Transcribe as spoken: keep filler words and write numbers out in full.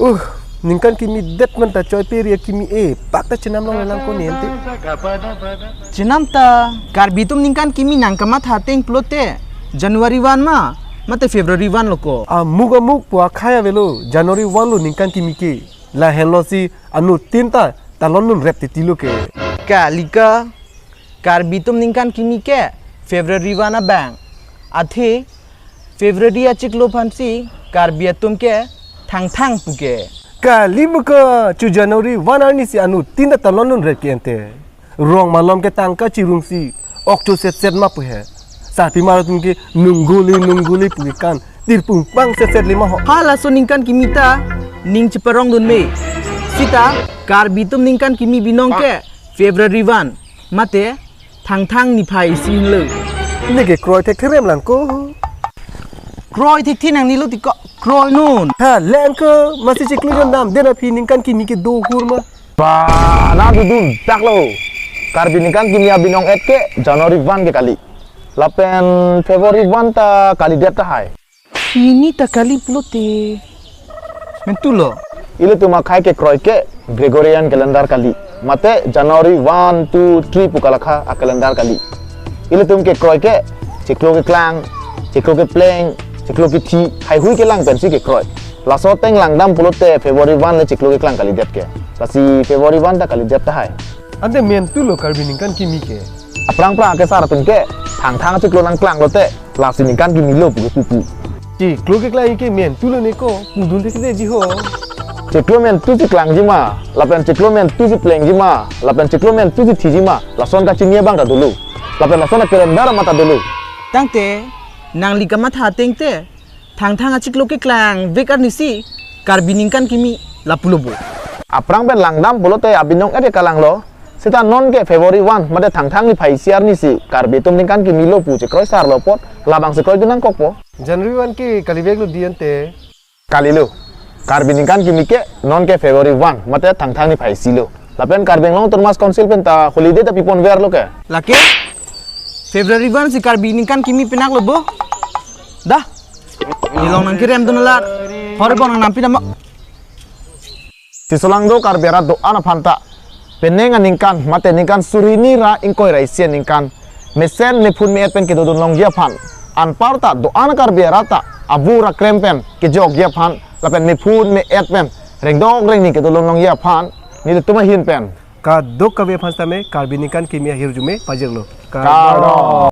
Uh, ningkan kimi det man ta choi pe ria kimi e, pak ta chenam longle lang ko ne ante. Chenam ta, Karbi atum ningkan kimi nangkamatha ateng pulote January one ma, mate February one lo ko. Amuk amuk pu akhai avelo, January one lo ningkan kimi ke. Lahenlo si anuttin ta talon nun rep titi lo ke. Kali ke, Karbi atum ningkan kimi ke February one abang. Athe February achiklo aphansi Karbi atum ke Thangthang pu ke. Kali muka chu January one arni si anuttin ta talon nun rep ke ante. Rong malom ke tangka chirung si ok chu set set ma pu he. Sarpimar atum ke nungguli nungguli pu ke kan tirpung pang set set lima ho. Halaso ningkan kimi ta ning cheparong dun me. Sita Karbi atum ningkan kimi binong ke February one mate Thangthang niphai isi henlo. Ne ke kroi thek therem lang ko. Kroi thek thi nang nilo ti ko kroi non. Ha, lang ko, masi chiklo jon dam, den aphi ningkan kimi ke do hur ma. Ba, na dudun, dak lo. Karbi ningkan kimi abinong et ke January one ke kali. Lapen February one ta kalidet tahai. Pini ta kali pulote mentu lo. Ilitum akhai kekroi ke Gregorian calendar kali. Mate January one, two, three pu kalakha a calendar kali. Ilitum kekroi ke chiklo keklang, chiklo kepleng, chiklo kethi, haihui kelang pensi kekroi. Laso ateng langdam pulote February one le chiklo keklang kalidet ke. Lasi February one ta kalidet tahai. Ante mentu lo Karbi ningkan kimi ke. Aphrang phrang akesar atum ke Thangthang chiklo nangklang lote lasi ningkan kimi lo pu ke pupu. Chiklo keklang ke mentu lo ne ko, pudun te kede ji ho. Chiklo mentu si klangji ma, lapen chiklo mentu si plengji ma, lapen chiklo mentu si thiji ma, lason kachini abang ta dolo. Lapen lason akerendar ma ta dolo. Tangte nangli kamatha ateng te Thangthang achiklo keklang vek arni si Karbi ningkan kimi lapu lo bo. Aphrang pen langdam pulote abinong et ke kalang lo. Sita non ke February one mate Thangthang niphai isi arni si Karbi atum ningkan kimi lo pu chekroi sar lo apot labang si kroi dun nangkokpo. January one ke kali vek lo di ante. Kali lo. Karbi ningkan kimi ke non ke February one mate Thangthang niphai isi lo. Lapen Karbi Anglong Autonomous Council pen ta holiday ta pipon ver lo ke. Lake February one si Karbi ningkan kimi pinak lo bo. Dah. Ilong nangkerem dun alat. Hor bong nang nampi nama. Tisolangdo Karbi arat do-an aphan ta penang aningkan mate ningkan suri hini ra ingkoi ra isi aningkan mesen mephun me-et pen kedodun longji aphan, anparta do-an Karbi arat ta abu ra krem pen kejokji aphan lapen mephun me-et pen rengdok rengni kedodun longji aphan nelitum ahin pen kadokave aphan sitame Karbi ningkan kimi ahirjume pajirlo. Kardom.